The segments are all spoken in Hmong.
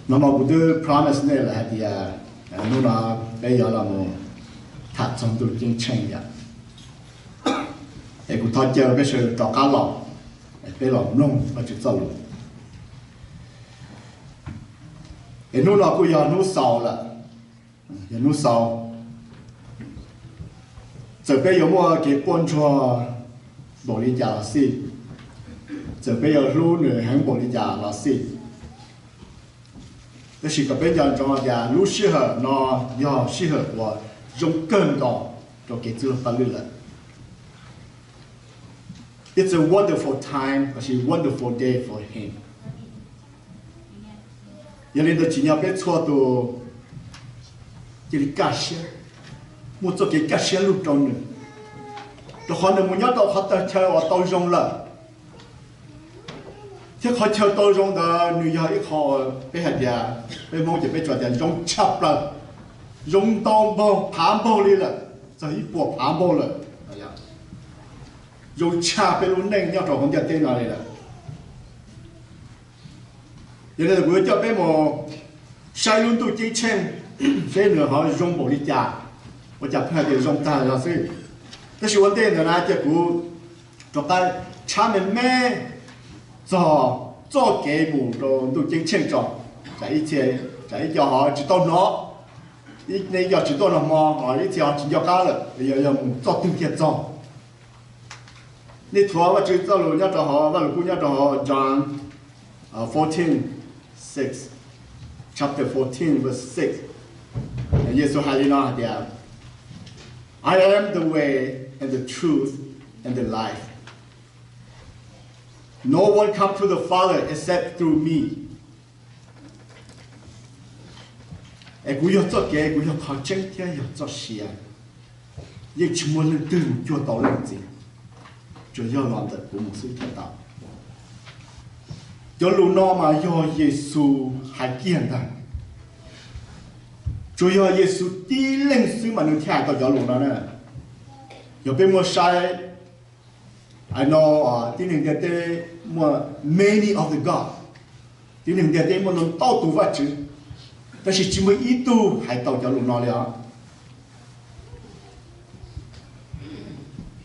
No mas kuv twb promise nej lawm hais tias hnub no peb yuav los mus tham txog ntuj ceeb tsheej yom. Es kuv thov caw peb sawv daws rov qab los, peb los mloog Vajtswv txoj lus. Es hnub no kuj yog hnub xaus lawm, yog hnub xaus. Txawm peb yuav muaj kev quaj ntsuag npaum li cas los xij, txawm peb yuav hlub nws heev npaum li cas los xij, tab sis kom peb nco ntsoov tias lub sij hawm no yog sij hawm uas zoo kawg nkaus rau kev txwj laug paj lwj lawm. It's a wonderful time, a wonderful day for him. Yog li ntawd tsim nyog peb txhua tus cia li kaj siab, muaj txoj kev kaj siab lug rau nws, rau qhov nws mus nyob rau qhov chaw uas tau zoo lawm. Thiab qhov chaw tau zoo ntawd nws yog ib qho, peb hais tias, peb Hmoob ces peb tsuas tias zoo tshaj plaws, zoo ntau npaug phav npaug li lawm, txog ib puas phav npaug lawm. Zoo tshaj peb lub neej nyob rau hauv ntiaj teb no li lawm. Yog li ntawd kuv yuav coj peb mus saib lub ntuj ceeb tsheej, seb nws ho zoo npaum li cas, ua cas pheej hais tias zoo tag los xwb. Tab sis ua ntej ntawd na ces kuv rov qab tshab me me txog txoj kev mus rau ntuj ceeb tsheej tso, tsam ib co ho tsis tau hnov, nej ib co tsis tuaj noj hmo ho ib txhia ho tsis nco qab lawm, yog mus txoj twg kiag txog. Nej thuav Vajtswv txoj lus nyob rau hauv, Vajluskub nyob rau hauv John fourteen six, chapter fourteen verse six. Yexus hais li no hais tias, I am the way and the truth and the life. No one come to the Father except through me. Es kuv yog txoj kev, kuv yog qhov tseeb thiab yog txoj sia. Yeej tsis muaj leej twg mus cuag tau leej txiv, tsuas yog los ntawm kuv mus xwb thiaj tau. Cov lus no mas yog Yexus hais kiag ntag. Tsuas yog Yexus tib leeg xwb mas nws thiaj hais tau cov lus no na. Yog peb muaj saib, I know tib neeg ntiaj teb muaj many of the God, tib neeg ntiaj teb muaj ntau ntau tus vaj tswv, tab sis tsis muaj ib tug hais tau cov lus no li os.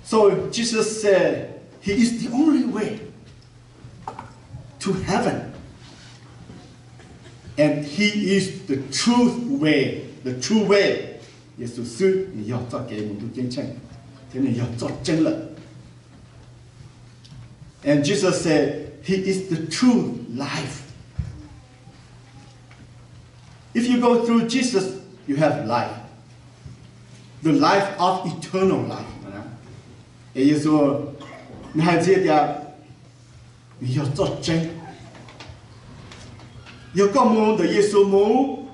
So Jesus said he is the only way to heaven, and he is the truth way, the true way. Yexus xwb nws yog txoj kev mus ntuj ceeb tsheej, thiab nws yog txoj tseeb lawm. And Jesus said he is the true life. If you go through Jesus, you have life, the life of eternal life. Es Yexus nws hais ntxiv tias nws yog txoj tseeb. Yog koj mus ntawm Yexus mus,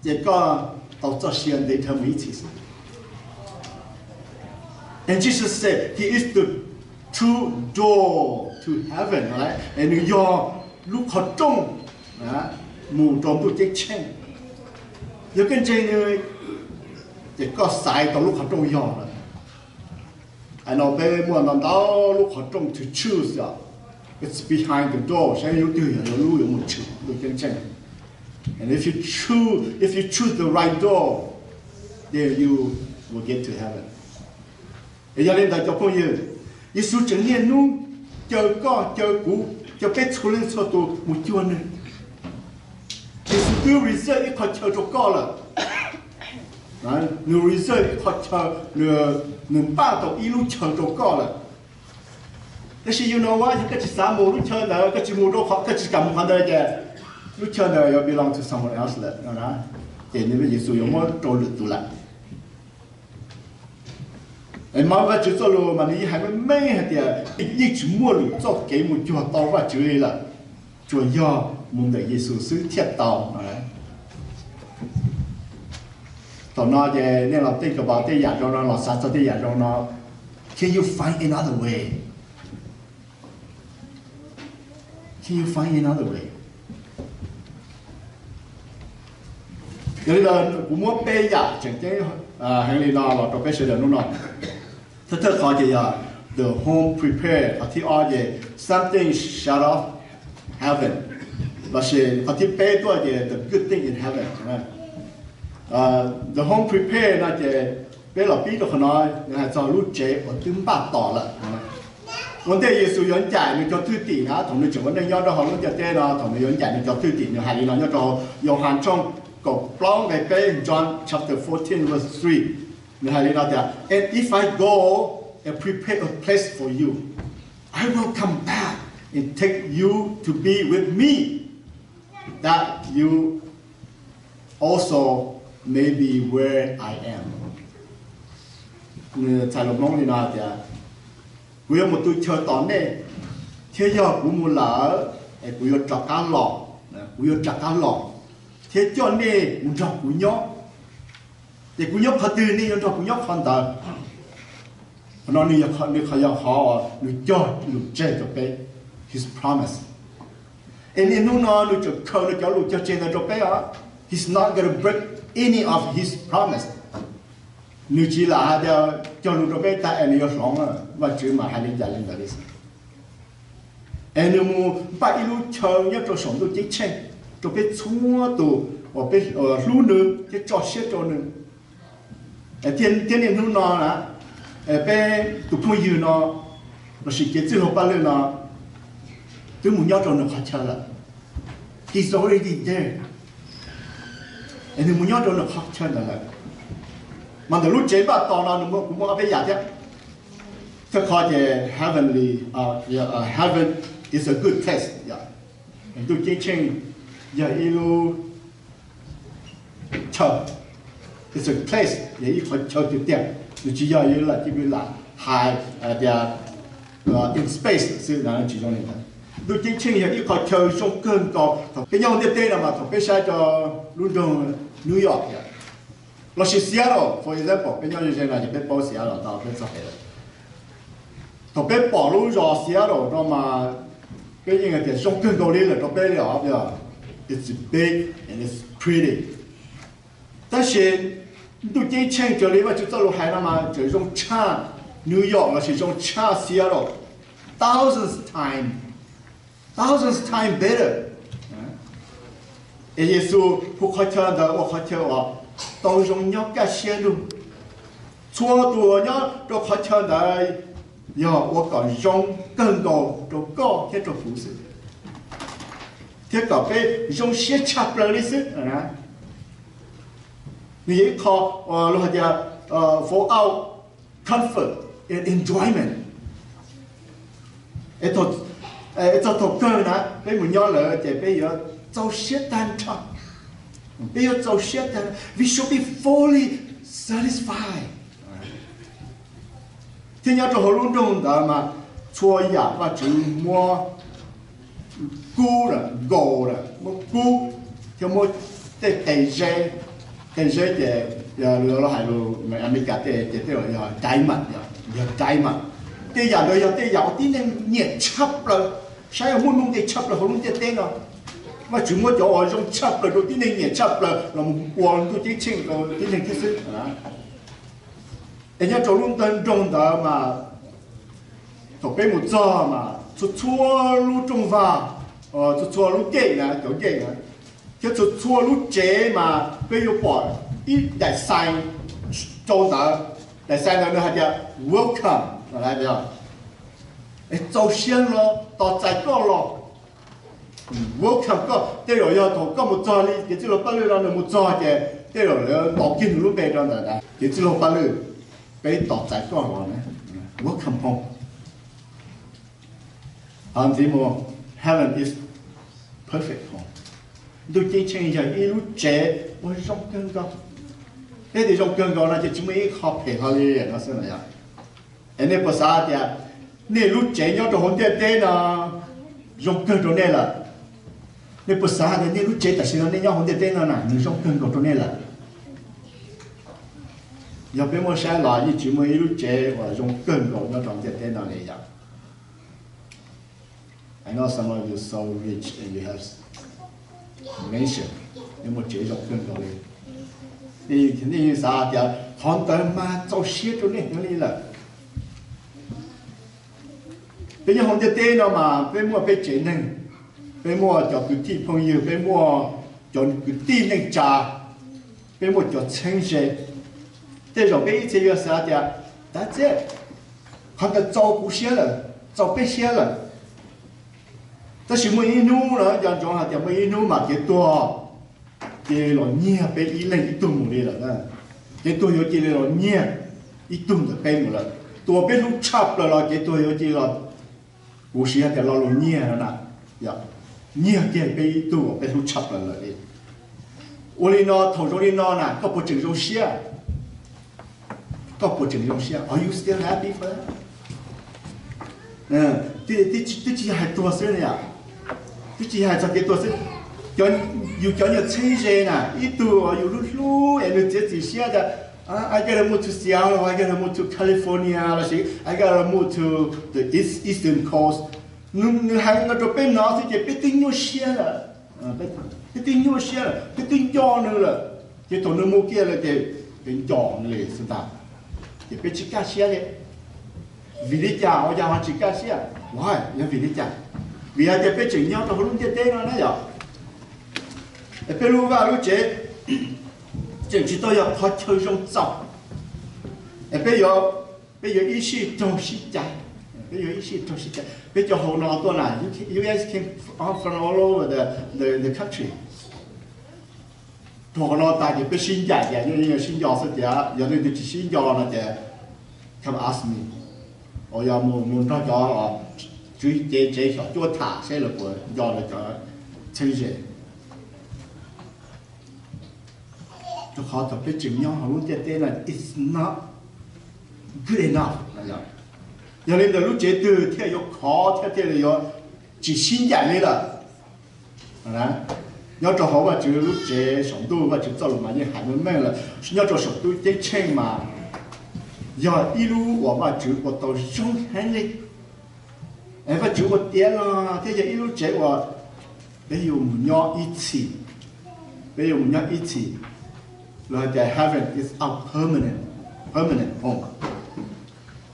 ces koj tau txoj sia ntev dhawv mus ib txhis xwb. And Jesus said he is the true door to heaven. Nws yog lub qhov rooj mus rau ntuj ceeb tsheej. Yog koj ntseeg nws, ces koj xaiv tau lub qhov rooj yog lawm. Hais no peb muaj ntau ntau lub qhov rooj to choose. It's behind the door, saib lub twg yog lub yuav mus tshwm ntuj ceeb tsheej. And if you choose, if you choose the right door, then you will get to heaven. Es yog li ntawd cov phooj ywg, Yexus tseem niaj hnub caw koj caw kuv caw peb txhua leej txhua tus mus cuag nws. Yexus twb reserve ib qhov chaw rau koj lawm. Nws reserve ib qhov chaw, nws npaj tau ib lub chaw rau koj lawm. Tab sis you know what, yog koj tsis xav mus lub chaw ntawd, koj tsis mus rau qhov, koj tsis kam mus qhov ntawd ces lub chaw ntawd yuav belong to someone else lawm. Ces nws Yexus yuav muab rau lwm tus lawm. Mas Vajtswv txoj lus mas nws yeej hais meej meej hais tias yeej tsis muaj lwm txoj kev mus cuag tau Vajtswv li lawm, tsuas yog mus ntawm Yexus xwb thiaj tau. Thaum no ces nej los think about tej yam zoo no, los xav txog tej yam zoo no. Can you find another way? Can you find another way? Yog li ntawd kuv muab peb yam tseem ceeb heev li no los rau peb sawv daws hnub no. Thawj thawj qhov ces yog the home prepared, qhov thib ob ces something shut off heaven. Lossis qhov thib peb tuaj ces the good thing in heaven. The home prepared no ces peb los pib rau qhov no, nws hais txog lub tsev uas twb npaj tos lawm. Ua ntej Yexus yuav ncaim nws cov thwj tim na, thaum nws tseem ua neej nyob rau hauv lub ntiaj teb no, thaum nws yuav ncaim nws cov thwj tim, nws hais li no nyob rau Yauhas tshooj kaum plaub nqe peb, John chapter fourteen verse three. Nws hais li no tias, And if I go and prepare a place for you, I will come back and take you to be with me, that you also may be where I am. Nws txhais lus Hmoob li no tias, kuv yuav mus tu chaw tos nej, thiab yog kuv mus lawm es kuv yuav rov qab los, kuv yuav rov qab los thiab coj nej mus nrog kuv nyob. Ces kuv nyob qhov twg nej yuav nrog kuv nyob qhov ntawd. Qhov no nws yog qhov, nws qhov yog qhov nws cog lus tseg rau peb, his promise. Es niaj hnub no nws tseem khaws nws cov lus cog tseg ntawd rau peb os. He's not gonna break any of his promise. Nws tsis lam hais tias cog lus rau peb tag es nws yuav hloov, Vajtswv mas hais li cas li ntawd li xwb. Es nws mus npaj ib lub chaw nyob rau saum ntuj ceeb tsheej rau peb txhua tus uas peb hlub nws thiab tso siab rau nws. Thiab niaj hnub no na, peb tus phooj ywg no lossis kev txwj laug Paj Lwj no twb mus nyob rau nws qhov chaw lawm. He's already there. Es nws mus nyob rau nws qhov chaw ntawd lawm. Mas ntawm lub tsev npaj tos no nws muaj, kuv muaj ob peb yam thiab. Thawj qhov ces heavenly, heaven is a good place. Ntuj ceeb tsheej yog ib lub chaw, it's a place, yog ib qhov chaw tiag tiag. Nws tsis yog ib lub, lam hais tias in space xwb na, tsis zoo li ntawd. Ntuj ceeb tsheej yog ib qhov chaw zoo kawg nkaus. Thaum peb nyob hauv ntiaj teb no mas thaum peb saib rau lub nroog New York lossis Seattle, for example, peb nyob ze ze no ces peb paub Seattle tau peb txog pem lawm. Thaum peb pom lub zos Seattle no mas peb yeej hais tias zoo kawg nkaus li lawm rau peb li os, it's big and it's pretty. Tab sis ntuj ceeb tsheej raws li Vajtswv txoj lus hais no mas tseem zoo tshaj New York lossis zoo tshaj Seattle thousands time, thousands time better. Es Yexus hu qhov chaw ntawd ua qhov chaw uas tau zoo nyob kaj siab lug. Txhua tus uas nyob rau qhov chaw ntawd yog ua kom zoo kawg nkaus rau koj thiab rau kuv xwb, thiab kom peb zoo siab tshaj plaws li xwb. Nws yog ib qho luag hais tias for our comfort and enjoyment. Txog thaum kawg na peb mus nyob lawm ces peb yuav txaus siab tag nrho. Peb yuav txaus siab tag, we should be fully satisfied. Thiab nyob rau hauv lub nroog ntawd mas txhua yam Vajtswv muab kub, nkaus, muab kub thiab muab tej qe zeb. Qe zeb ces lus hais lus Amelikas tej ces tej zaum yog diamond, yog diamond. Tej yam ntawd yog tej yam uas tib neeg nyiam tshaj plaws, saib muaj nuj nqis tshaj plaws hauv lub ntiaj teb no. Vajtswv muab cov uas zoo tshaj plaws rau tib neeg nyiam tshaj plaws los mus ua ntuj ceeb tsheej rau tib neeg thiab xwb. Es nyob rau lub nroog ntawd mas thaum peb mus txog mas txhua txhua lub rooj vag, txhua txhua lub gate na, cov gate na, thiab txhua txhua lub tsev mas peb yuav pom ib daim sign rau ntawd. Daim sign ntawd nws hais tias welcome, txaus siab los, tos txais koj los. Welcome koj, tej zaum yog thaum koj mus txog li kev txwj laug Paj Lwj no nws mus txog ces tej zaum lawv ntaus kiag nws lub npe rau ntawd, kev txwj laug Paj Lwj, peb tos txais koj los na, welcome home. Ntxiv mus, heaven is perfect home. Ntuj ceeb tsheej yog ib lub tsev uas zoo kawg nkaus. Peb tias zoo kawg nkaus no ces tsis muaj ib qho phem hlo li no xwb no yog. Es nej puas xav tias nej lub tsev nyob rau hauv ntiaj teb no zoo kawg rau nej lawm? Nej puas xav tias nej lub tsev tam sim no nej nyob hauv ntiaj teb no na nws zoo kawg nkaus rau nej lawm? Yog peb muab saib los yeej tsis muaj ib lub tsev uas zoo kawg nkaus nyob rau ntiaj teb no li yom. I know some of you so rich and you have mansion, nej muaj tsev zoo kawg nkaus li. Nej xav tias qhov ntawd mas txaus siab rau nej heev li lawm. Peb nyob hauv ntiaj teb no mas peb muaj peb tsev neeg. Peb muaj cov kwv tij phooj ywg, peb muaj cov kwv tij neej tsa, peb muaj cov txheeb ze. Tej zaum peb ib txhia yuav xav tias, tab txij qhov ntawd txaus kuv siab lawm, txaus peb siab lawm. Tab sis muaj ib hnub no, nco ntsoov hais tias muaj ib hnub mas kev tuag cia li los nyiag peb ib leeg ib tug mus li lawm. Kev tuag yuav cia li los nyiag ib tug ntawm peb mus lawm. Tus uas peb hlub tshaj plaws los kev tuag yuav cia li los, kuv siv hais tias lo lus nyiag no na, nyiag kiag peb ib tug uas peb hlub tshaj plaws lawm li. Ua li no, thaum zoo li no na, koj puas tseem zoo siab? Koj puas tseem zoo siab? Are you still happy for that? Twb tsis yog hais tuag xwb yom, twb tsis yog hais txog kev tuag xwb. Yus cov nyuag txheeb ze na, ib tug uas yus hlub hlub es nws txiav txim siab tias, I gotta move to Seattle, I gotta move to California, lossis I gotta move to the east, eastern coast. Nws hais no rau peb hnov xwb ces peb twb nyuaj siab lawm. Peb twb nyuaj siab lawm, peb twb nco nws lawm. Ces thaum nws mus kiag lawm ces peb nco nws li xwb ntag. Ces peb tsis kaj siab li. Vim li cas ua cas ho tsis kaj siab? Why? Yog vim li cas? Vim hais tias peb tseem nyob rau hauv lub ntiaj teb no na yom. Es peb lub vaj lub tsev tseem tsis tau yog qhov chaw zoo txaus. Es peb yuav, peb yuav ib sij raug sib cais, peb yuav ib sij raug sib cais. Peb cov hauv no tuaj na, you guys came from all over the, the, the country. Raug qhov no tas ces peb sib ncaim ces yeej sib nco xwb tias, yog leej twg tsis sib nco no ces come ask me. Uas yog mus, mus nrog cov tswv cev tsev xyom cuab tham seb lawv puas nco lawv cov txheeb ze. Rau qhov thaum peb tseem nyob hauv lub ntiaj teb no, it's not good enough. Yog li ntawd lub tsev twg thiaj yuav khov thiab thiaj li yuav tsis sib ncaim li lawm? Nyob rau hauv Vajtswv lub tsev saum ntuj, Vajtswv txoj lus mas yeej hais meej meej lawm. Nyob rau saum ntuj ceeb tsheej mas yog ib lub uas Vajtswv ua tau zoo heev li. Es Vajtswv ua tiav los thiab yog ib lub tsev uas peb yuav mus nyob ib txhis, peb yuav mus nyob ib txhis. Los hais tias heaven is our permanent, permanent home.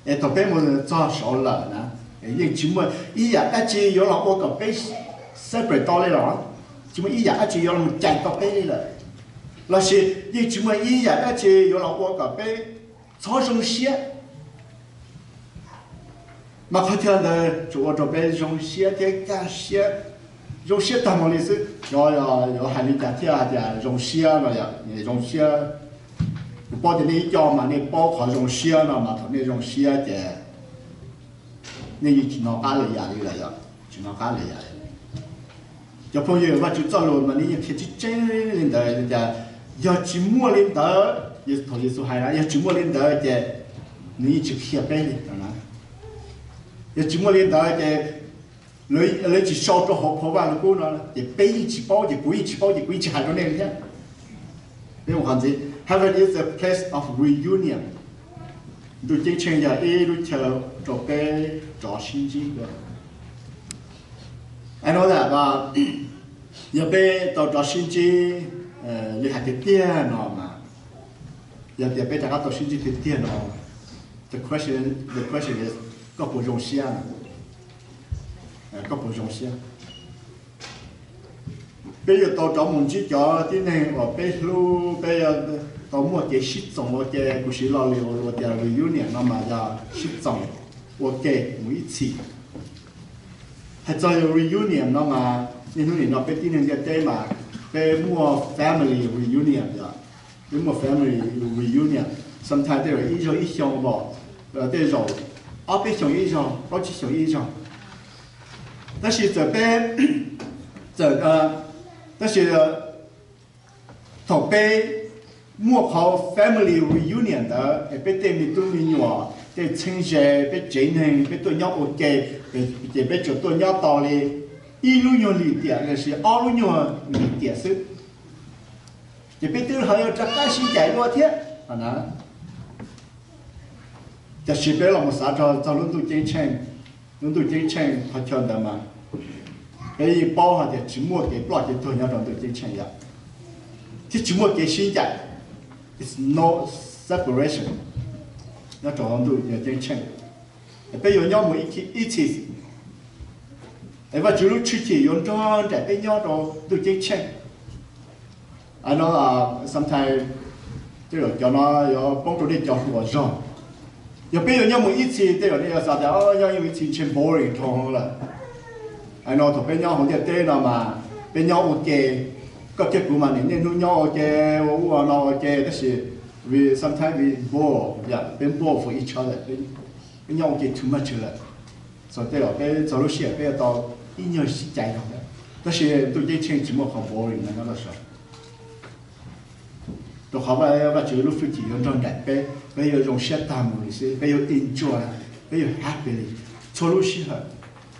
Es thaum peb mus txog saud lawm na, yeej tsis muaj ib yam dab tsi yuav los ua kom peb separate tau li lawm. Tsis muaj ib yam dab tsi yuav los cais tau peb li lawm, lossis yeej tsis muaj ib yam dab tsi yuav los ua kom peb txhob zoo siab. Mas qhov chaw ntawd tsuas ua rau peb zoo siab thiab kaj siab, zoo siab tag mus li xwb. Yuav hais li cas thiaj hais tias zoo siab no yom? Zoo siab, kuv paub tias nej ib co mas nej paub qhov zoo siab no mas thaum nej zoo siab ces nej yeej tsis hnov qab li yam li lawm yom, tsis hnov qab li yam li. Cov phooj ywg, Vajtswv txoj lus mas nws yeej qhia tseeb tseeb li ntawd tias yog tsis muaj li ntawd, thaum Yexus hais na, yog tsis muaj li ntawd ces nws yeej tsis qhia peb li no na. Yog tsis muaj li ntawd ces lawv tsis sau rau hauv phau Vaj Lug Kub no ces peb yeej tsis paub, ces kuv yeej tsis paub, ces kuv yeej tsis hais rau nej li thiab. Peb ua qhov ntxiv, heaven is a place of reunion. Ntuj ceeb tsheej yog ib lub chaw rau peb rov sib ntsib dua. I know that, yog peb tau rov sib ntsib li hais tiag tiag no mas, yog tias peb rov qab tau sib ntsib tiag tiag no, the question, the question is, koj puas zoo siab? Koj puas zoo siab? Peb yuav tau rov mus ntsib cov tib neeg uas peb hlub, peb yuav tau muaj kev sib txoos ua ke. Kuv siv lo lus ua tias reunion no mas yog sib txoos ua ke mus ib txhis. Hais txog reunion no mas niaj hnub nim no peb tib neeg ntiaj teb mas peb muaj family reunion yom, peb muaj family reunion. Sometimes tej zaum ib zaug ib xyoo los, tej zaum ob peb xyoos ib zaug, plaub tsib xyoos ib zaug. Tab sis txawm peb, txawm, tab sis thaum peb muaj qhov family reunion ntawd es peb tej me tub me nyuam, tej txheeb ze, peb tsev neeg peb tuaj nyob ua ke, ces peb tsuas tuaj nyob tau li ib lub nyuag lim tiam lossis ob lub nyuag lim tiam xwb, ces peb twb ho yuav rov qab sib ncaim dua thiab na. Tiam sis peb los mus xav txog lub ntuj ceeb tsheej, lub ntuj ceeb tsheej qhov chaw ntawd mas peb yeej paub hais tias tsis muaj kev ploj kev tuag nyob rau ntuj ceeb tsheej yom, thiab tsis muaj kev sib ncaim, it's no separation nyob rau ntuj ceeb tsheej. Peb yuav nyob mus ib txhis, Es Vajtswv lub tshwj chim yuav nrog nraim peb nyob rau ntuj ceeb tsheej. No, sometimes tej zaum cov no yuav poob rau nej cov hluas zog. Yog peb yuav nyob mus ib txhis tej zaum nej yuav xav tias nyob ib txhis ntshe boring dhau lawm. No thaum peb nyob hauv ntiaj teb no mas peb nyob ua ke, koj thiab kuv mas niaj niaj hnub nyob ua ke, ua ub ua no ua ke, tab sis we sometimes we bore, yeah, peb bore for each other, peb nyob ua ke too much lawm. Tej zaum peb txog lub sij hawm peb yuav tau ib nyuag sib cais zog, tab sis ntuj ceeb tsheej tsis muaj qhov boring no nyob rau saud. Rau qhov Vajtswv lub hwj chim yuav nrog nraim peb, peb yuav zoo siab tag mus li xwb, peb yuav enjoy, peb yuav happy li txhua lub sij hawm.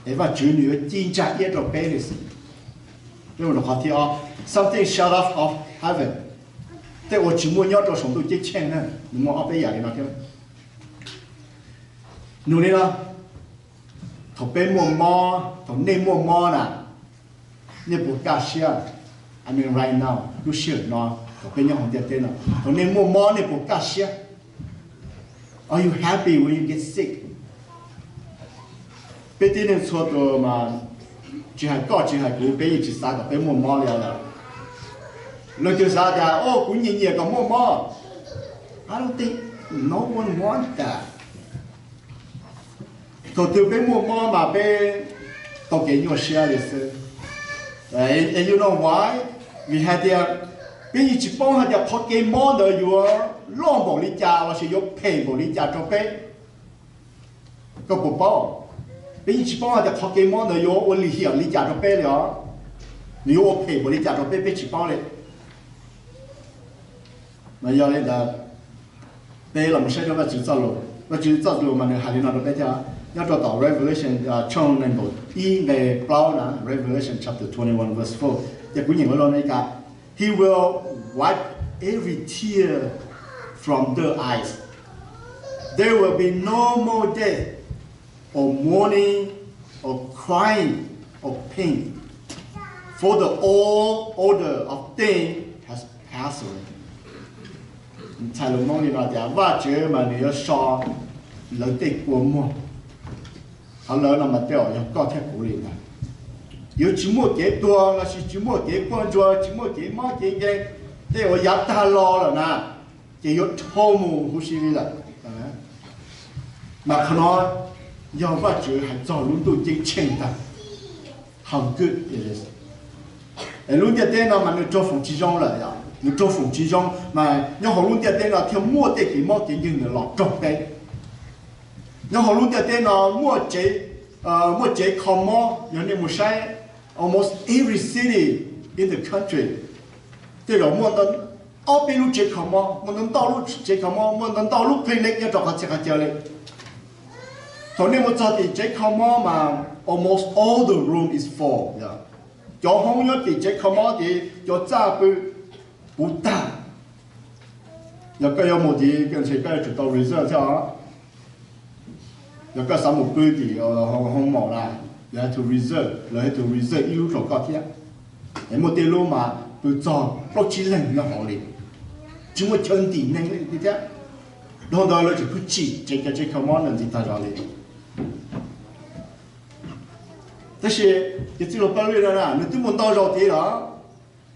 Es Vajtswv nws yuav ci ntsa iab rau peb li xwb. Qhov thib ob, something shut off of heaven, tej uas tsis muaj nyob rau saum ntuj ceeb tsheej na, nws muaj ob peb yam li no thiab. Nug li no, thaum peb muaj mob, thaum nej muaj mob na, nej puas kaj siab? I mean right now, lub sij hawm no, thaum peb nyob hauv ntiaj teb no, thaum nej muaj mob nej puas kaj siab? Are you happy when you get sick? Peb tib neeg txhua tus mas, tsis hais koj tsis hais kuv, peb yeej tsis xav kom peb muaj mob li os lawm. Leej twg xav tias, o, kuv nyiam nyiam kom muaj mob? I don't think no one want that. Thaum twg peb muaj mob mas peb tau kev nyuaj siab li xwb. And you know why? Vim hais tias peb yeej tsis paub hais tias qhov kev mob ntawd yuav loj npaum li cas lossis yuav phem npaum li cas rau peb. Koj puas paub? Peb yeej tsis paub hais tias qhov kev mob ntawd yuav ua lim hiam li cas rau peb li os. Nws yuav ua phem npaum li cas rau peb, peb tsis paub li. Mas yog li ntawd, peb los mus saib rau Vajtswv txoj lus, Vajtswv txoj lus mas nws hais li no rau peb thiab, nyob rau tom Revelation tshooj nees nkaum ib nqe plaub na, Revelation chapter twenty-one verse four, ces kuv nyeem los li cas: He will wipe every tear from their eyes. There will be no more death, or mourning, or crying, or pain, for the old order of things has passed away. Txhais lus Hmoob li no tias Vajtswv mas nws yuav so lawv tej kua muag. Qhov lawv no mas tej zaum yog koj thiab kuv li ntag. Yuav tsis muaj kev tuag lossis tsis muaj kev quaj ntsuag, tsis muaj kev mob kev nkeeg, tej uas yav tag los lawm na, ces yuav dhau mus huv si li lawm. Mas qhov no yog Vajtswv hais txog lub ntuj ceeb tsheej ntag. How good it is. Lub ntiaj teb no mas nws raug foom tsis zoo lawm, nws raug foom tsis zoo mas nyob hauv lub ntiaj teb no thiaj muaj tej kev mob kev nkeeg ntawd los raug peb. Nyob hauv lub ntiaj teb no muaj tsev, muaj tsev kho mob, yog nej mus saib almost every city in the country, tej zaum muaj ob peb lub tsev kho mob, muaj ntau ntau lub tsev kho mob, muaj ntau ntau lub clinic nyob rau qhov txhia qhov chaw li. Thaum nej mus txog tim tsev kho mob mas almost all the room is full. Cov hoob nyob tim tsev kho mob ces cov txaj pw puv tag. Yog koj yuav mus tid koj ntshe koj yuav tsum tau reserve thiab os. Yog koj xav mus pw tim hoob mom na, you have to reserve, lawv have to reserve ib lub rau koj thiab. Es muaj tej lub mas pw txog plaub tsib leeg nyob hauv li, tsis muaj chaw ntim neeg li thiab. Dhau ntawd lawv tseem pheej tsim tsev, cov tsev kho mob ntawd ntxiv tag zog li. Tab sis tus txwj laug Pawg Lwj no na nws twb mus ntau zaus tid lawm.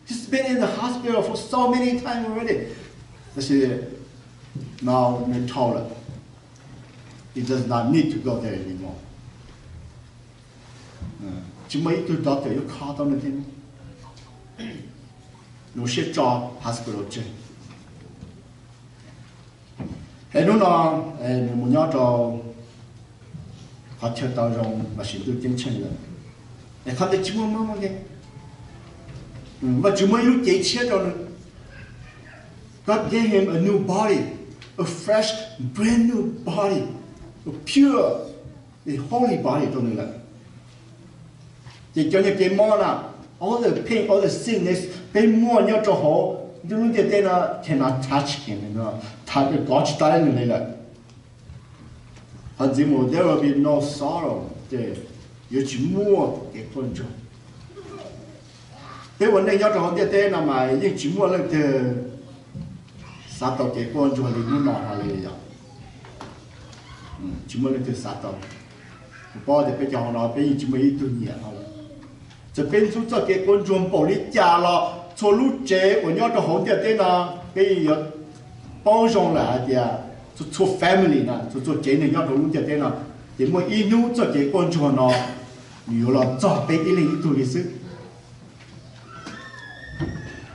He's been in the hospital for so many times already. Tab sis now nws dhau lawm. He does not need to go there anymore. Tsis muaj ib tug doctor yuav kho tau nws thiab. Nws siab tso hospital tseg. Es hnub no nws mus nyob rau qhov chaw tau zoo lossis ntuj ceeb tsheej lawm. Es qhov ntawd tsis muaj mob muaj nkeeg. Vajtswv muaj ib lub cev tshiab rau nws. God gave him a new body, a fresh, brand new body, a pure, a holy body rau nws lawm. Ces cov niag kev mob na, all the pain, all the sickness peb muaj nyob rau hauv ntuj lub ntiaj teb no cannot touch him, kov tsis tau nws li lawm. Qhov ntxiv mus, there will be no sorrow, ces yuav tsis muaj kev quaj ntsuag. Peb ua neej nyob rau hauv ntiaj teb no mas yeej tsis muaj leej twg xav tau kev quaj ntsuag li hnub no hlo li yog. Tsis muaj leej twg xav tau. Kuv paub tias peb cov hauv no peb yeej tsis muaj ib tug nyiam no lawm. Txawm peb ntxub txoj kev quaj ntsuag npaum li cas los txhua lub tsev uas nyob rau hauv ntiaj teb no, peb yeej yuav paub zoo lawm hais tias txhua txhua family na, txhua txhua tsev neeg nyob rau lub ntiaj teb no, ces muaj ib hnub txoj kev quaj ntsuag no nws yuav los txog peb ib leeg ib tug li xwb.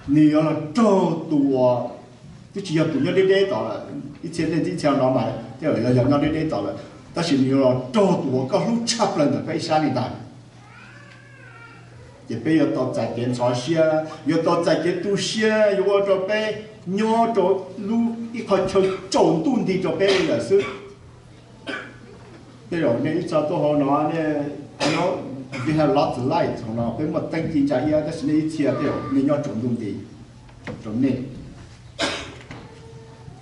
Nws yuav los raug tus uas twb tsis yog tus nyob deb deb tod lawm, ib txhia neej ib txhia no mas tej zaum yuav yog nyob deb deb tod lawm, tab sis nws yuav los raug tus uas koj hlub tshaj plaws ntawm koj ib sab li ntag. Ces peb yuav tau txais kev ntxhov siab, yuav tau txais kev tu siab, yuav ua rau peb nyob rau lub ib qho chaw tsaus ntuj nti rau peb li lawm xwb. Tej zaum nej ib txhia tuaj hauv no, nej, I know we have lots of lights hauv no, peb muaj teeb ci ntsa iab, tab sis nej ib txhia tej zaum nej nyob tsaus ntuj nti rau nej.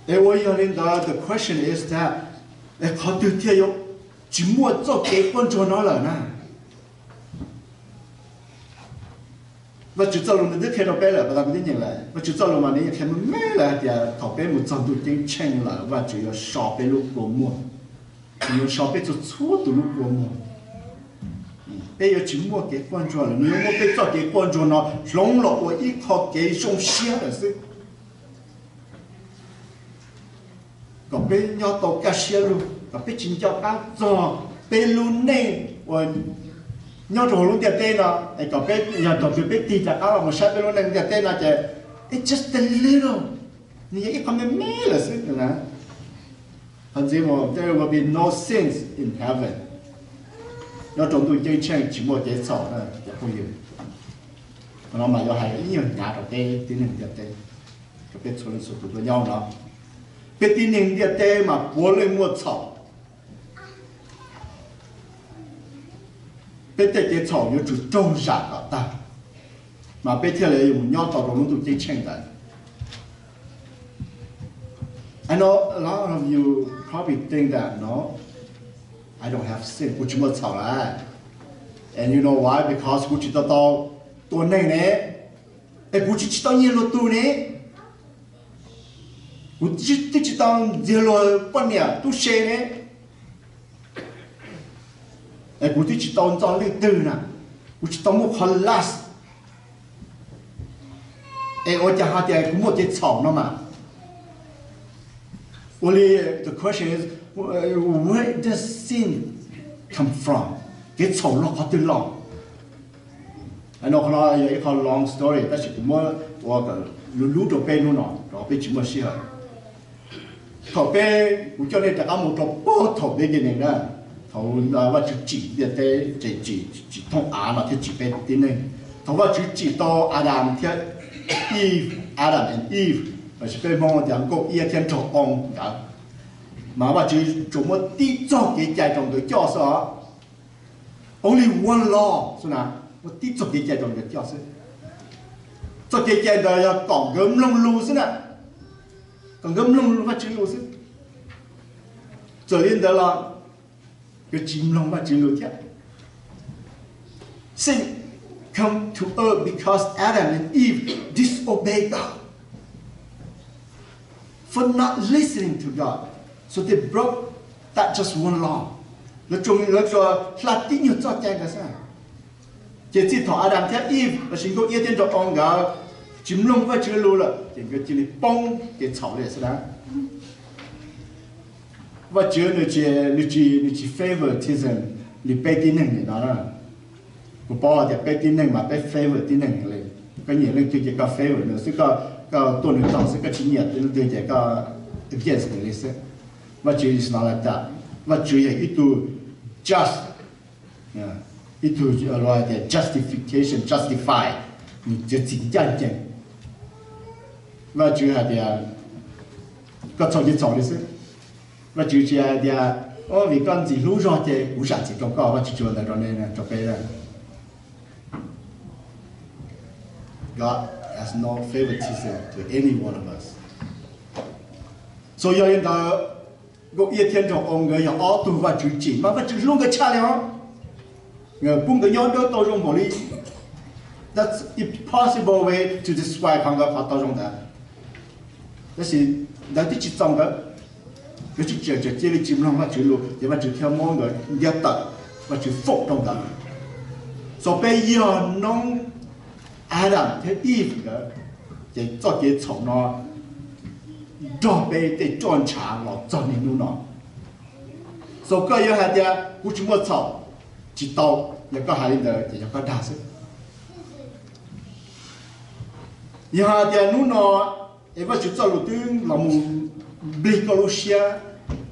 Es ua yog li ntawd, the question is that, es qhov twg thiaj yuav tsis muaj txoj kev quaj ntsuag no lawm na? Vajtswv txoj lus nws twb qhia rau peb lawm, pas tas kuv tib nyeem lawm, Vajtswv txoj lus mas nws yeej qhia me me lawm hais tias thaum peb mus txog ntuj ceeb tsheej lawm, Vajtswv yuav so peb lub kua muag, nws yuav so peb txhua txhua tus lub kua muag. Peb yuav tsis muaj kev quaj ntsuag lawm, nws yuav muab peb txoj kev quaj ntsuag no hloov los ua ib qho kev zoo siab lawm xwb, kom peb nyob tau kaj siab lug, kom peb tsis nco qab txog peb lub neej uas nyob rau hauv lub ntiaj teb no, es kom peb yog thaum twg peb tig rov qab los mus saib peb lub neej ntiaj teb no ces it's just a little, nws yog ib qho me me lawm xwb. Qhov ntxiv mus, there will be no sins in heaven. Nyob rau ntuj ceeb tsheej tsis muaj kev txhaum na cov phooj ywg. Qhov no mas yuav hais ib nyuag hnyav rau peb tib neeg ntiaj teb, rau peb txhua leej txhua tus tuaj nyob no. Peb tib neeg ntiaj teb mas puav leej muaj txhaum. Peb tej kev txhaum yuav tsum raug zam kom tag, mas peb thiaj li yuav mus nyob tau rau lub ntuj ceeb tsheej ntawd. I know a lot of you probably think that, no, I don't have sin, kuv tsis muaj txhaum lawm. And you know why? Because kuv tsis tau tau tua neeg ne, es kuv tsis tsis tau nyiag luag tug ne, kuv twb tsis tau ntxias luag poj niam tub se ne, es kuv twb tsis tau ntxo leej twg na, kuv tsis tau muaj qhov last. Es ua cas ho tias kuv muaj kev txhaum no mas? Ua li, the question is, where does sin come from? Kev txhaum los qhov twg los? No, qhov no yog ib qho long story, tab sis kuv muab ua kom lub lub rau peb hnub no rau peb tsis muaj sij hawm. Thaum peb, kuv coj nej rov qab mus rau puag thaum beginning na, thaum Vajtswv tsim ntiaj teb, tsim, tsim thooj av no thiab tsim peb tib neeg. Thaum Vajtswv tsim tau Adam thiab Eve, Adam and Eve, los sis peb Hmoob tias nkauj iab thiab nraug oo nkawd, mas Vajtswv tsuas muab tib txoj kev cai rau nkawd coj xwb os. Only one law xwb na, muab tib txoj kev cai rau nkawd coj xwb. Txoj kev cai ntawd yog kom nkawd mloog lus xwb na, kom nkawd mloog Vajtswv lus xwb. Txawm li ntawd los nkawd tsis mloog Vajtswv lus thiab. Sin come to earth because Adam and Eve disobeyed God for not listening to God, so they broke that just one law. Lawv tsuas, lawv tsuas hla tib nyuag txoj cai ntawd xwb. Ces txij thaum Adam thiab Eve los sis nkauj iab thiab nraug oo nkawd tsis mloog Vajtswv lus lawm ces nkawd cia li poob kev txhaum li xwb na. Vajtswv nws tsis, nws tsis, nws tsis favoritism li peb tib neeg nim no na. Kuv paub tias peb tib neeg mas peb favor tib neeg li. Koj nyiam leej twg ces koj favor nws xwb, koj, koj tuaj nws tog xwb, koj tsis nyiam leej twg ces koj against nws li xwb. Vajtswv is not like that. Vajtswv yog ib tug just, ib tug, tias justification, justify, nws txiav txim ncaj ncees. Vajtswv hais tias koj txhaum ces txhaum li xwb. Vajtswv tsis hais tias, o, vim koj ntxim hlub zog ces kuv zam txim rau koj, Vajtswv tsis ua ntawd rau nej, rau peb. God has no favoritism to any one of us. So yog li ntawd, nkauj iab thiab nraug oo nkawd yog ob tug Vajtswv tsim mas Vajtswv hlub nkawd tshaj li os. Nkawd pub nkawd nyob dawb tau zoo npaum li, that's impossible way to describe qhov nkawd qhov tau zoo ntawd. Tab sis ntawd twb tsis txaus nkawd, nkawd tsis tseem tseem cia li tsis mloog Vajtswv lus ces Vajtswv thiaj muab nkawd ntiab tawm. Vajtswv foom rau ntawd. Xaus peb yog noob Adam thiab Eve ntawd, ces txoj kev txhaum no nrog peb tej roj ntshav los txog niaj hnub no. Xaus koj yuav hais tias kuv tsis muaj txhaum, tsis tau, yog koj hais li ntawd ces yog koj dag xwb. Yog hais tias hnub no es Vajtswv txoj lus twb los mus nplig koj lub siab,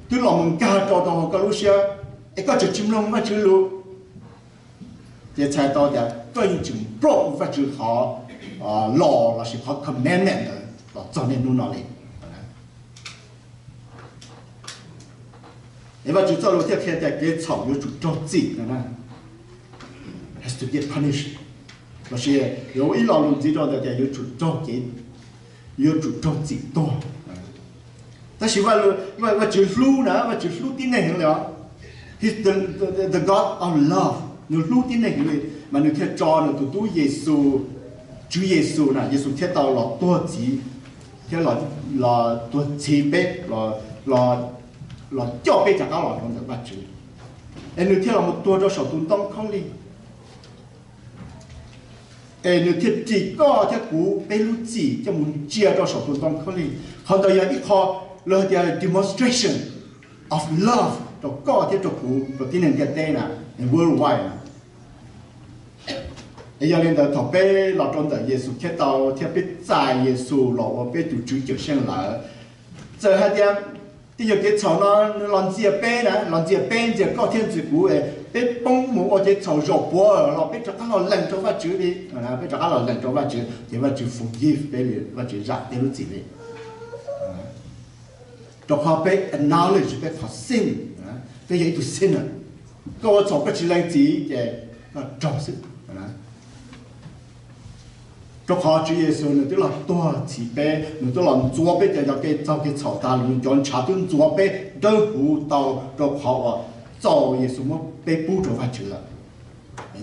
twb los mus nkag rau rau hauv koj lub siab, es koj tseem tsis mloog Vajtswv lus, ces txhais tau tias koj yeej tseem nplooj Vajtswv qhov law lossis qhov commandment ntawd los txog niaj hnub no li. Es Vajtswv txoj lus thiaj qhia tias kev txhaum yuav tsum raug txim no na, has to get punished, lossis yuav ua ib lo lus ntxiv rau ntawd tias yuav tsum raug kev, yuav tsum raug txim tuag. Tab sis Vajtswv hlub na, Vajtswv hlub tib neeg heev li os. He's the, the, the God of love, nws hlub tib neeg heev li, mas nws thiaj tso nws tus tub Yexus, Tswv Yexus na, Yexus thiaj tau los tuag txhiv, thiab los tuag txhiv peb, los coj peb rov qab los rau ntawm Vajtswv, es nws thiaj los mus tuag rau saum tus ntoo khaub lig. Es nws thiaj ris koj thiab kuv peb lub txim coj mus ntsia rau saum tus ntoo khaub lig. Qhov ntawd yog ib qho los hais tias demonstration of love rau koj thiab rau kuv, rau tib neeg ntiaj teb na, worldwide na. Es yog li ntawd thaum peb los rau ntawm Yexus Khetos thiab peb txais Yexus los ua peb tus Tswv Cawm Seej lawm, txawm hais tias tej yam kev txhaum no nws los ntxias peb na, los ntxias peb, ntxias koj thiab ntxias kuv, peb poob mus ua kev txhaum zaum puav los peb rov qab los lees rau Vajtswv li, peb rov qab los lees rau Vajtswv ces Vajtswv forgive peb li, Vajtswv zam peb lub txim li. Rau qhov peb acknowledge peb qhov sin, peb yog ib tug sinner, koj ua txhaum koj tsis lees txim ces koj raug xwb. Rau qhov Tswv Yexus nws twb los tuag txhiv peb, nws twb los ntxuav peb cov cov kev txaug kev txhaum tag, nws cov ntshav twb ntxuav peb dawb huv tau rau qhov uas txaus Yexus muab peb pub rau Vajtswv lawm.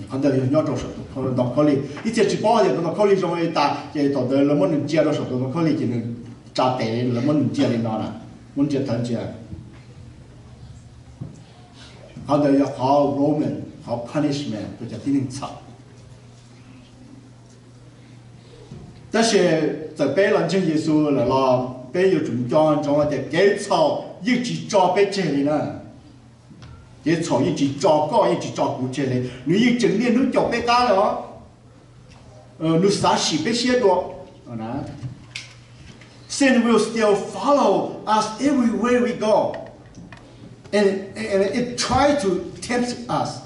Qhov ntawd yog nyob rau saum tus ntoo khaub lig. Ib txhia tsis paub tias tus ntoo khaub lig zoo li cas, ces thaum ntawd lawv muab nws ntsia rau saum tus ntoo khaub lig ces nws tsa tes, lawv muab nws ntsia li no na, muab ntsia thawv ntsia. Qhov ntawd yog qhov Roman, qhov punishment rau cov tib neeg txhaum. Tab sis txawm peb los ntseeg Yexus lawm los peb yuav tsum nco ntsoov hais tias kev txhaum yeej tsis tso peb tseg li na. Kev txhaum yeej tsis tso koj, yeej tsis tso kuv tseg li. Nws yeej tseem niaj hnub caum peb qab li os. Nws xav sim peb siab dua. Sin will still follow us everywhere we go, and, and it try to tempt us.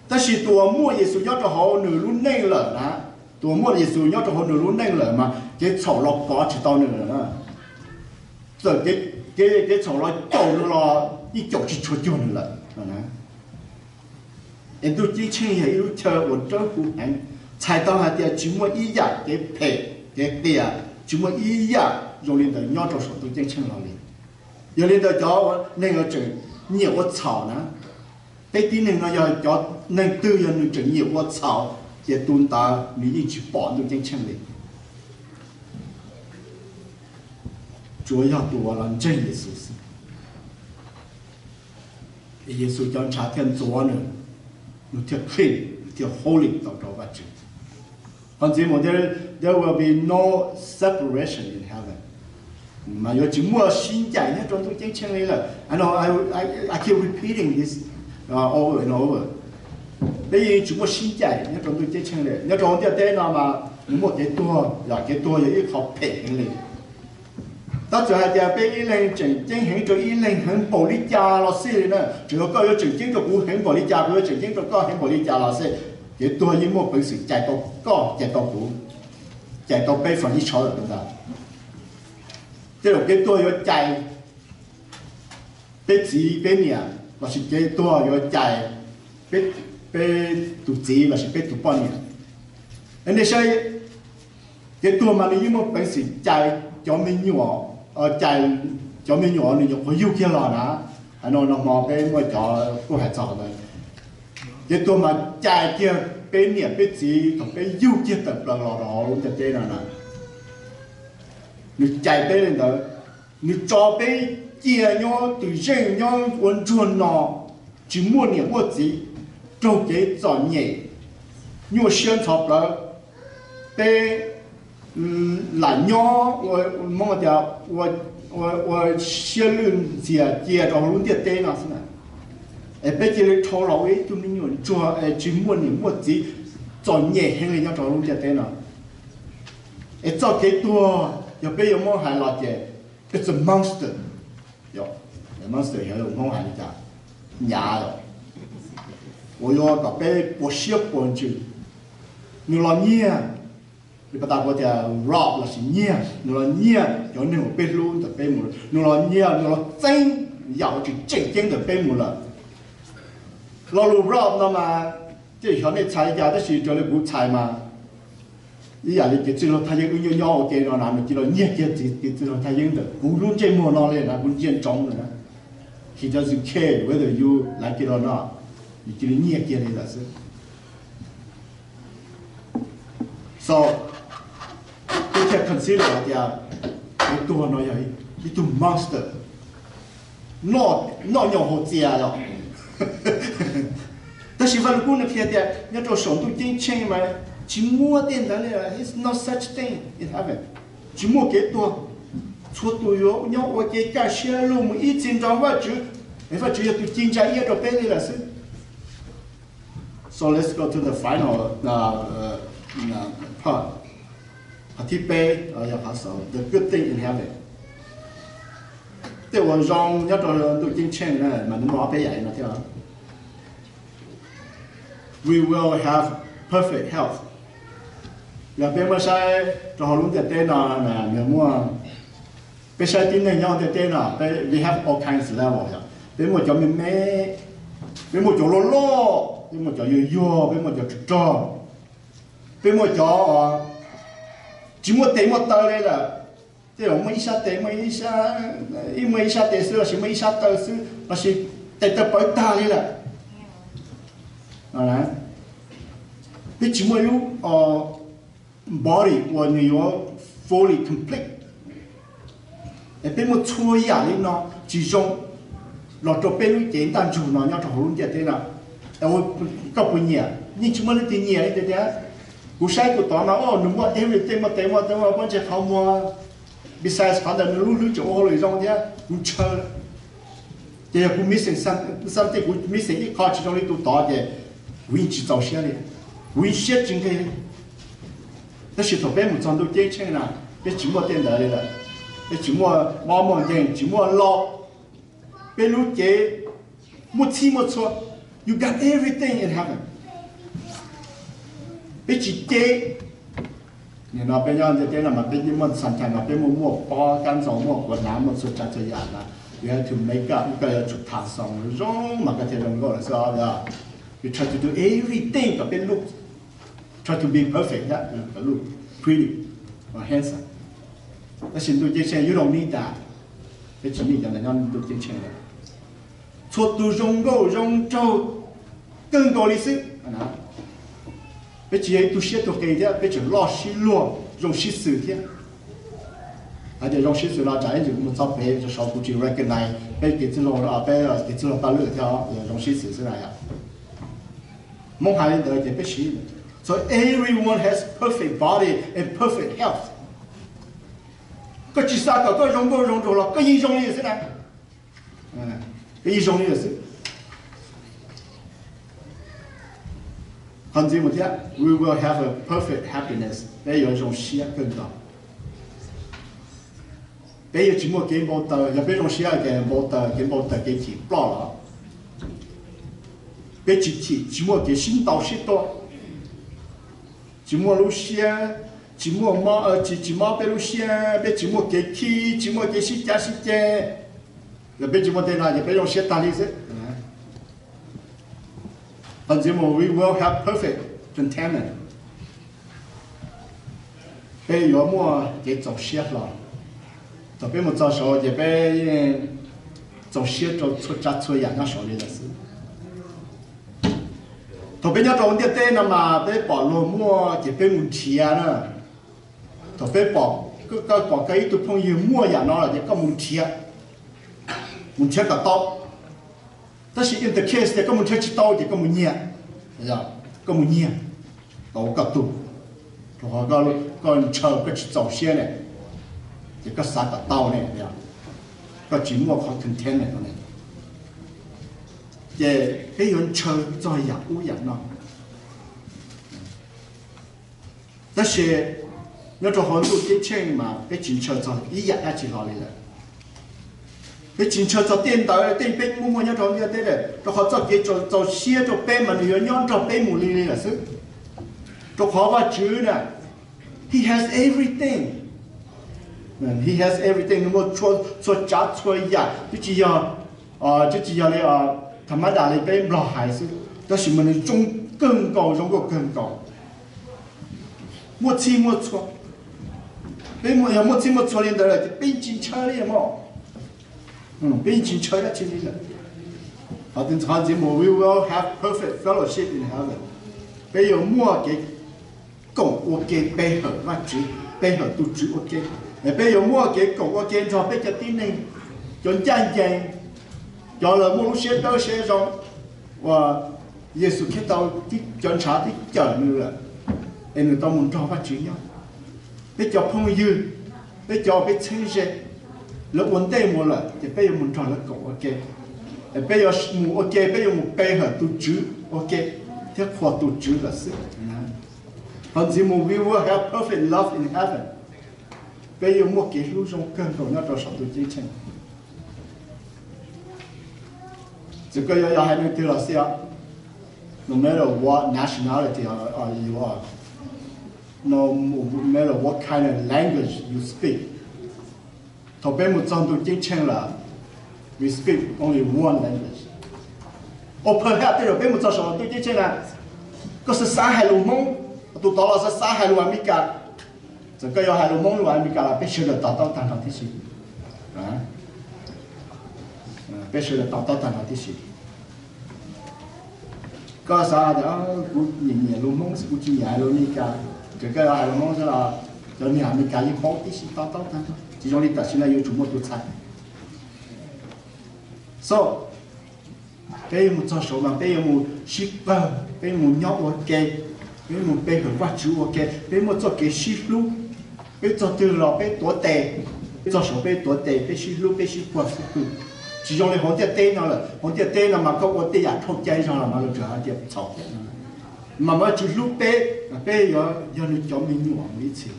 Tab sis tus uas muaj Yexus nyob rau hauv nws lub neej lawm na, tus uas muaj Yexus nyob rau hauv nws lub neej lawm mas kev txhaum los pov tsis tau nws lawm na. Txawm kev, kev txhaum los caum nws los yeej caum tsis tshua cuag nws lawm. Es ntuj ceeb tsheej yog ib lub chaw uas dawb huv heev, txhais tau hais tias tsis muaj ib yam kev phem kev qias, tsis muaj ib yam zoo li ntawd nyob rau saum ntuj ceeb tsheej no li. Yog li ntawd cov neeg uas tseem nyiam ua txhaum na, peb tib neeg no yog cov neeg twg yog nws tseem nyiam ua txhaum, ces tus ntawd nws yeej tsis pom ntuj ceeb tsheej li. Tsuas yog tus uas los ntseeg Yexus xwb, Yexus cov ntshav thiaj ntxuav nws, nws thiaj clean, nws thiaj holy tau rau Vajtswv. Qhov ntxiv mus, there, there will be no separation in heaven. Mas yuav tsis muaj sib ncaim nyob rau ntuj ceeb tsheej li lawm. I know I, I, I keep repeating this, uh, over and over. Peb yeej tsis muaj sib ncaim nyob rau ntuj ceeb tsheej li. Nyob rau ntiaj teb no mas nws muaj kev tuag, yog kev tuag yog ib qho phem heev li. Tab txawm hais tias peb ib leeg tseem ceeb heev rau ib leeg heev npaum li cas los xij li na, tsuas yog koj yuav tseem ceeb rau kuv heev npaum li cas, kuv yuav tseem ceeb rau koj heev npaum li cas los xij, kev tuag yeej muaj peev xwm cais tau koj, cais tau kuv, cais tau peb from each other ntag. Tej zaum kev tuag yuav cais peb txiv peb niam, lossis kev tuag yuav cais peb, peb tus txiv lossis peb tus poj niam. Nej saib, kev tuag mas nws yeej muaj peev xwm cais cov me nyuam, cais cov me nyuam nws nyuam qhuav yug kiag los na. Hais no no hmo peb muaj cov kuj hais txog ntawd. Kev tuag mas cais kiag peb niam peb txiv thaum peb yug kiag tawm plaws los rau hauv lub ntiaj teb no na. Nws cais peb li ntawd, nws tso peb cia nyob twm zeej nyob ua ntsuag no, tsis muaj niam muaj txiv, raug kev txom nyem, nyuaj siab ntxhov plawv, peb lam nyob ua, Hmoob tias ua siab lwj ntxias cia rau hauv lub ntiaj teb no xwb na. Es peb cia li dhau los ua ib tug me nyuam ntsuag es tsis muaj niam muaj txiv, txom nyem heev li nyob rau hauv lub ntiaj teb no. Es txoj kev tuag yog peb yuav muab hais los ces it's a monster. Monster yog Hmoob hais li cas? Nyav los, uas yuav kom peb puas siab puas ntsws. Nws los nyiag, li pas tas kuv tias rob lossis nyiag, nws los nyiag cov neeg uas peb hlub ntawm peb mus, nws los nyiag, nws los txeeb yam uas tsis tseem ceeb ntawm peb mus lawm. Lo lus rob no mas, tej zaum xyov nej txhais li cas tab sis raws li kuv txhais mas ib yam li kev txwj laug thaj yeeb wb nyob nyob ua ke no na, nws cia li los nyiag kiag kev txwj laug thaj yeeb ntawm kuv lub ntsej muag no li na, kuv ntsia ntsoov lawm na. He doesn't care whether you like it or not, nws cia li nyiag kiag li lawm xwb. So, peb thiaj consider hais tias kev tuag no yog ib tug monster, noj nyuag haus txias yom. Tab sis Vaj Lug Kub nws qhia tias nyob rau saum ntuj ceeb tsheej mas tsis muaj tej ntawd li, it's no such thing in heaven. Tsis muaj kev tuag. Txhua tus yuav nyob ua ke kaj siab lug mus ib txhis nrog Vajtswv, es Vajtswv yog tus ci ntsa iab rau peb li lawm xwb. So let's go to the final part. Qhov thib peb, the good thing in heaven. Tej uas zoo nyob rau ntuj ceeb tsheej na mas nws muaj ob peb yam no thiab. We will have perfect health. Yog peb muab saib rau hauv lub ntiaj teb no, nws muaj, peb saib tib neeg nyob ntiaj teb no, we have all kinds of level yom. Peb muaj cov me me, peb muaj cov loj loj, peb muaj cov yuag yuag, peb muaj cov rog rog, peb muaj cov tsis muaj tes muaj taw li lawm. Tej zaum muaj ib sab tes, muaj ib sab tes xwb lossis muaj ib sab taw xwb lossis tes taw pawv tag li lawm. Peb tsis muaj ib lub body uas nws yuav fully complete. Es peb muaj txhua yam li no tsis zoo los rau peb lub cev ntaj ntsug no nyob rau hauv lub ntiaj teb no. Koj puas nyiam? Yeej tsis muaj leej twg nyiam li tias, kuv saib tus tod no, nws muaj everything, muaj tes muaj taw, muaj pob ntseg qhov muag, besides qhov ntawd nws lub hlwb tseem ua hauj lwm zoo thiab, kuv ntshaw. Ces yog kuv missing something, kuv missing ib qho tsis zoo li tus tod ces kuv yeej tsis txaus siab li, kuv yeej siab tsis nqig li. Tab sis thaum peb mus txog ntuj ceeb tsheej na, peb tsis muaj tej ntawd li lawm. Peb tsis muaj mob muaj nkeeg, tsis muaj lauj, peb lub cev muaj txhij muaj txhua. You got everything in heaven. Peb tsis ceb. Nim no peb nyob ntiaj teb no mas peb yeej muaj sometimes mas peb muaj muaj pob kab ntxoov, muaj quav hnav, muaj txhua tsav txhua yam na. You have to make up, koj yuav tsum tham xoo zoo mas koj thiaj zoo nkauj lawm xwb os. You try to do everything kom peb look, try to be perfect thiab, kom look pretty or handsome. Tab sis ntuj ceeb tsheej you don't need that. Peb tsis need cov ntawd nyob ntuj ceeb tsheej lawm. Txhua tus zoo nkauj zoo nraug kawg nkaus li xwb. Peb tsis yog ib tug siab tug qis thiab, peb tseem loj sib luag zoo sib xws thiab. Hais tias zoo sib xws no tsam ib ntsis kuv mus txog pem saud kuv tsis recognize peb kev txwj laug, peb kev txwj laug paj lwj thiab, zoo sib xws xwb na yom. Hmoob hais li ntawd ces peb siv. So everyone has perfect body and perfect health. Koj tsis xav kom koj zoo nkauj zoo nraug los koj yeej zoo li xwb na. Koj yeej zoo li xwb. Qhov ntxiv mus thiab, we will have a perfect happiness, peb yuav zoo siab kawg nkaus. Peb yuav tsis muaj kev npau taws, yog peb zoo siab ces npau taws, kev npau taws kev chim ploj los. Peb tsis chim, tsis muaj kev sib ntaus sib tua, tsis muaj lub siab, tsis muaj mob, tsis, tsis mob peb lub siab, peb tsis muaj kev khib, tsis muaj kev sib cav sib ceg. Yog peb tsis muaj tej no ces peb zoo siab tag li xwb. Qhov ntxiv mus, we will have perfect contentment. Peb yuav muaj kev txaus siab hlo. Thaum peb mus txog saud ces peb yeej txaus siab rau txhua tsav txhua yam nyob saud li lawm xwb. Thaum peb nyob rau ntiaj teb no mas peb pom luag muaj ces peb mus nrhiav na. Thaum peb pom, koj pom koj ib tug phooj ywg muaj yam no lawm ces koj mus nrhiav, mus nrhiav kom tau. Tab sis in the case tias koj mus nrhiav tsis tau ces koj mus nyiag, koj mus nyiag tau koj tug, rau qhov koj ntshaw koj tsis txaus siab ne, ces koj xav kom tau ne, koj tsis muaj qhov contentment ne, ces peb yuav ntshaw txog yam ub yam no. Tab sis nyob rau hauv ntuj ceeb tsheej mas peb tsis ntshaw txog ib yam dab tsi hlo li lawm. Peb tsis ntshaw txog tej ntawd tej peb muaj muaj nyob rau ntiaj teb lawm, rau qhov txoj kev txaus siab rau peb mas nws yuav nyob nrog peb mus li li lawm xwb. Rau qhov Vajtswv na, he has everything. He has everything, nws muaj txhua tsav txhua yam, twb tsis yog, twb tsis yog li tha mab das li peb Nplog hais xwb, tab sis mas nws zoo kawg nkaus, zoo nkauj kawg nkaus. Muaj txhij muaj txhua. Peb yog muaj txhij muaj txhua li ntawd lawm ces peb tsis ntshaw li mog. Peb tsis ntshaw dab tsi li lawm. Qhov ntxiv mus, we will have perfect fellowship in heaven. Peb yuav muaj kev koom ua ke pe hawm Vajtswv, pe hawm tus Tswv ua ke. Peb yuav muaj kev koom ua ke nrog peb cov tib neeg, cov ncaj ncees, cov lawv muaj lub siab dawb siab zoo uas Yexus Khetos cov ntshav twb cawm nws lawm, es nws tau mus nrog Vajtswv nyob. Peb cov phooj ywg, peb cov uas peb txheeb ze, lawv ua ntej mus lawm ces peb yuav mus nrog lawv koom ua ke. Peb yuav mus ua ke, peb yuav mus pe hawm tus Tswv ua ke thiab qhuas tus Tswv lawm xwb. Qhov ntxiv mus, we will have perfect love in heaven. Peb yuav muaj kev hlub zoo kawg nkaus nyob rau saum ntuj ceeb tsheej. Txawm koj yuav yog haiv neeg twg los xij, no matter what nationality you are, no matter what kind of language you speak, thaum peb mus txog ntuj ceeb tsheej lawm, we speak only one language. Or perhaps tej zaum peb mus txog saum ntuj ceeb tsheej na, koj xav xav hais lus Hmoob, tus tod los xav xav hais lus Amelikas. Txawm koj yuav hais lus Hmoob lus Amelikas los peb sawv daws to taub tag nrho tib si. Peb sawv daws to taub tag nrho tib si. Koj xav tias kuv nyiam nyiam lus Hmoob xwb, kuv tsis nyiam hais lus Amelikas. Txawm koj yuav hais lus Hmoob xwb los cov niag Amelikas yeej paub tib si, to taub tag nrho. Tsis zoo li tam sim no yuav tsum muaj tus txhais. So, peb yuav mus txog saud mas peb yuav mus sib pawg, peb mus nyob ua ke, peb mus pe hawm Vajtswv ua ke, peb muaj txoj kev sib hlub. Peb txog twg los peb tuav tes, peb txog saud peb tuav tes, peb sib hlub, peb sib puag sib pwg. Tsis zoo li hauv ntiaj teb no lawm, hauv ntiaj teb no mas koj ua tej yam dhau cai zog los mas luag tseem hais tias txhaum thiab no. Mas Vajtswv hlub peb, peb yuav yog nws cov me nyuam mus ib txhis.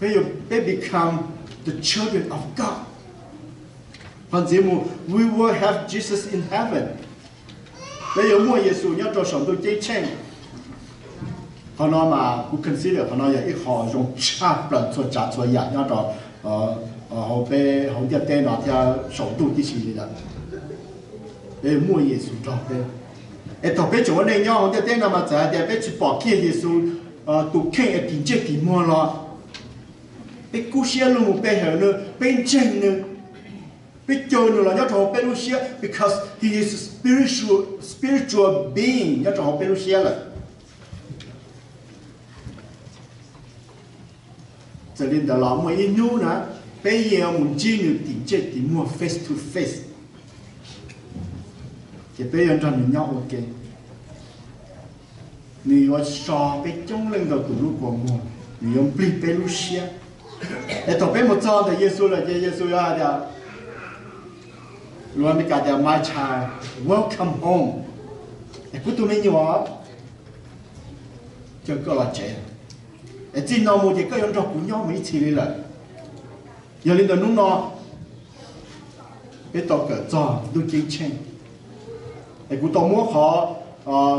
Peb, peb become the children of God. Qhov ntxiv mus, we will have Jesus in heaven. Peb yuav muaj Yexus nyob rau saum ntuj ceeb tsheej. Qhov no mas kuv consider qhov no yog ib qho zoo tshaj plaws txhua tsav txhua yam nyob rau hauv peb hauv ntiaj teb no thiab saum ntuj tib si li lawm. Peb yuav muaj Yexus nrog peb. Es thaum peb tseem ua neej nyob hauv ntiaj teb no mas txawm hais tias peb tsis pom kiag Yexus tus kheej es tim ntsej tim muag los, peb kub siab lug mus pe hawm nws, peb ntseeg nws, peb caw nws los nyob rau hauv peb lub siab because he is a spiritual, spiritual being nyob rau hauv peb lub siab lawm. Txawm li ntawd los muaj ib hnub na, peb yeej yuav mus ntsib nws tim ntsej tim muag, face to face. Ces peb yuav nrog nws nyob ua ke. Nws yuav so peb coob leej ntau tus lub kua muag, nws yuav nplig peb lub siab. Es thaum peb mus txog ntawm Yexus lawm ces Yexus yuav hais tias, lus Amelikas tias, my child, welcome home. Es kuv tus me nyuam, caw koj los tsev. Es txij no mus ces koj yuav nrog kuv nyob mus ib txhis li lawm. Yog li ntawd hnub no peb tau kawm txog ntuj ceeb tsheej. Es kuv tau muab qhov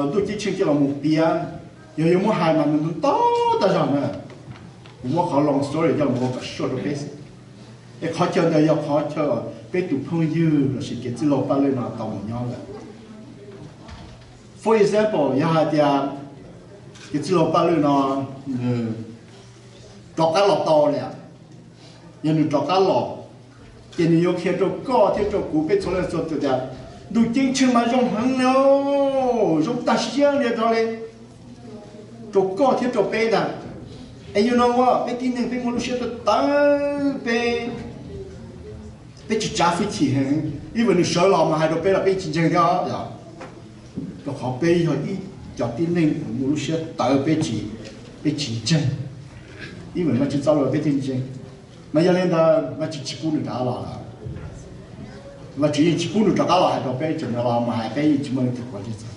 ntuj ceeb tsheej coj los mus piav, yog yuav muab hais mas nws ntau tag zog na. Kuv muab qhov long story coj los mus ua kom short rau peb xwb. Es qhov chaw ntawd yog qhov chaw peb tus phooj ywg lossis kev txwj laug Paj Lwj no tau mus nyob lawm. For example, yog hais tias kev txwj laug Paj Lwj no nws rov qab los tau li, yog nws rov qab los, ces nws yuav qhia rau koj thiab rau kuv peb txhua leej txhua tus tias ntuj ceeb tsheej mas zoo heev li, zoo tag siab li rau li, rau koj thiab rau peb ntag. Es you know what, peb tib neeg peb muaj lub siab tawv tawv, peb Peb tsis tsav hwj chim heev, ib yam nws sawv los mas hais rau peb los peb tsis ntseeg thiab os. Rau qhov peb yog ib cov tib neeg uas muaj lub siab tawv, peb tsis, peb tsis ntseeg. Ib yam Vajtswv txoj lus peb thiaj ntseeg. Mas yog li ntawd Vajtswv tsis pub nws rov qab los lawm. Vajtswv yeej tsis pub nws rov qab los hais rau peb tseem no los mas hais peb yeej tsis muaj leej twg quav ntsej txog.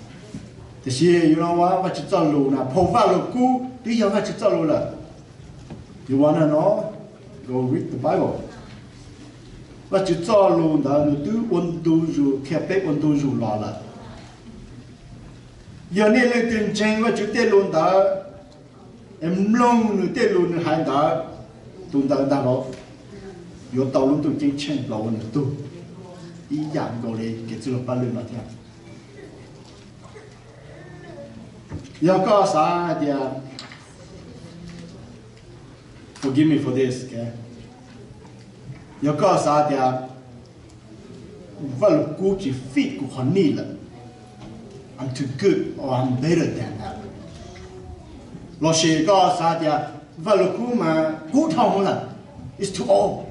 Tiam sis yus no Vajtswv txoj lus na, phau Vajluskub twb yog Vajtswv txoj lus lawm. You wanna know? Go read the Bible. Vajtswv txoj lus ntawd nws twb ua ntu zus qhia peb ua ntu zus los lawm. Yog nej leej twg ntseeg Vajtswv tej lus ntawd, es mloog nws tej lus nws hais ntawd, tus ntawd ntag los yuav tau lub ntuj ceeb tsheej los ua nws tug, ib yam nkaus li kev txwj laug Paj Lwm no thiab. Yog koj xav hais tias, forgive me for this, okay? Yog koj xav tias Vajluskub tsis fit kuv qhov nij lawm, I'm too good or I'm better than that, lossis koj xav tias Vajluskub mas kub dhau lawm, it's too old,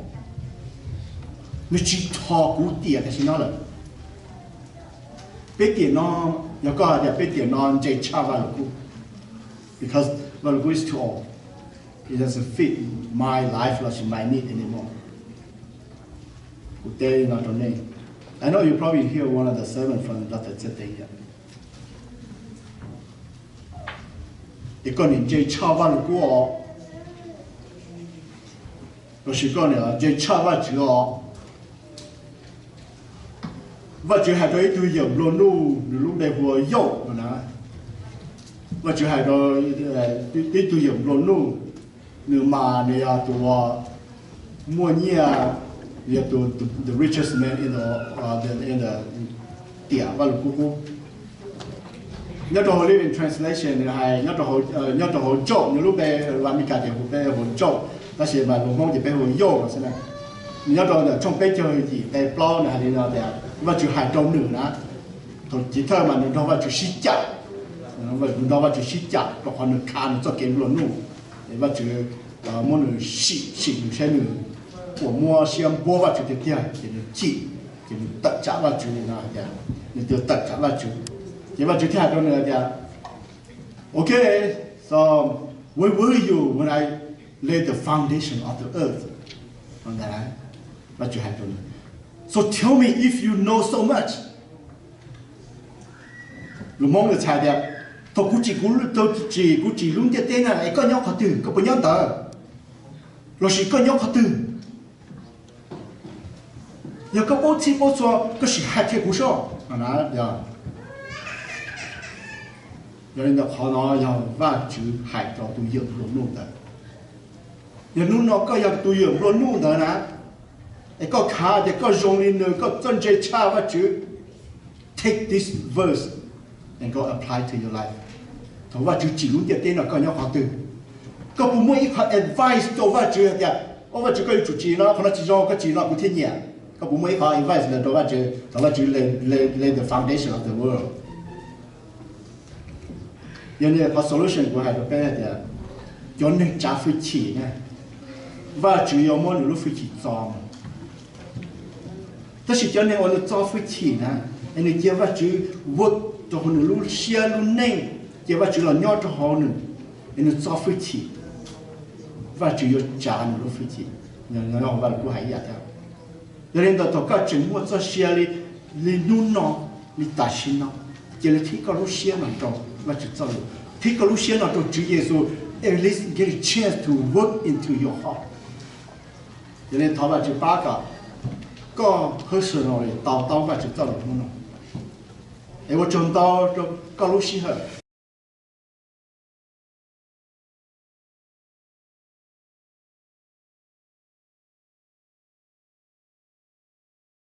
nws tsis dhos kuv tiam tam sim no lawm. Peb tiam no, yog koj hais tias peb tiam no ntse tshaj Vajluskub, because Vajluskub is too old, it doesn't fit my life lossis my need anymore. Kuv teb no rau nej, I know you probably hear one of the sermon from Doctor Txhiaj Teev yom. Es koj niam ntse tshaj Vajluskub os, lossis koj niam ntse tshaj Vajtswv os. Vajtswv hais rau ib tug yawm nplua nuj, nws lub npe hu ua Yauj no na. Vajtswv hais rau ib tug yawm nplua nuj, nws mas nws yog tus uas muaj nyiaj, yog tus the richest man in the, tiam Vajluskub qub. Nyob rau hauv Living Translation nws hais, nyob rau hauv Job, nws lub npe Amelikas ces hu peb hu Job, tab sis mas lus Hmoob ces peb hu Yauj no xwb na. Nws nyob rau ntawm tshooj peb caug yim nqe plaub nws hais li no tias Vajtswv hais rau nws na, thaum chiv thawj mas nws nrog Vajtswv sib cam, nws nrog Vajtswv sib cam rau qhov nws khav nws txoj kev nplua nuj, es Vajtswv muab nws sim, sim nws saib nws puas muab siab npuab Vajtswv tiag tiag, ces nws chim, ces nws tawm tsam Vajtswv li no tias, nws twb tawm tsam Vajtswv. Ces Vajtswv thiaj hais rau nws tias, Okay, so where were you when I laid the foundation of the earth? Vajtswv hais rau nws, So tell me if you know so much. Lus Hmoob nws txhais tias, thaum kuv tsim, thaum tsim kuv tsim lub ntiaj teb na es koj nyob qhov twg, koj puas nyob ntawd, lossis koj nyob qhov twg? Yog koj paub txhij paub txhua koj sim hais qhia kuv soj. Yog li ntawd qhov no yog Vajtswv hais rau tus yawm nplua nuj ntawd. Yog hnub no koj yog tus yawm nplua nuj ntawd na, es koj khav tias koj zoo li nws, koj txawj ntse tshaj Vajtswv, take this verse and go apply to your life. Thaum Vajtswv tsim lub ntiaj teb no koj nyob qhov twg? Koj puas muaj ib qho advice rau Vajtswv hais tias, O Vajtswv, koj yuav tsum tsim no, qhov no tsis zoo, koj tsim no kuv thiaj nyiam? Koj puas muaj ib qho advice ntawd rau Vajtswv thaum Vajtswv lay the foundation of the world? Yog li qhov solution kuv hais rau peb hais tias, cov neeg tsav hwj chim na, Vajtswv yuav muab nws lub hwj chim txo mus. Tab sis cov neeg uas nws txo hwj chim na, es nws cia Vajtswv work rau hauv nws lub siab lub neej, cia Vajtswv los nyob rau hauv nws, es nws txo hwj chim, Vajtswv yuav tsav nws lub hwj chim. Vaj kuj hais ib yam thiab. Yog li ntawd thaum koj tseem muaj txoj sia li, li hnub no, li tam sim no, cia li qhib koj lub siab no rau Vajtswv txoj lus, qhib koj lub siab no rau Tswv Yexus, at least get a chance to work into your heart. Yog li thov Vajtswv pab kom koj personally to taub Vajtswv txoj lus hnub no. Es ua tsaug ntau rau koj lub sij hawm.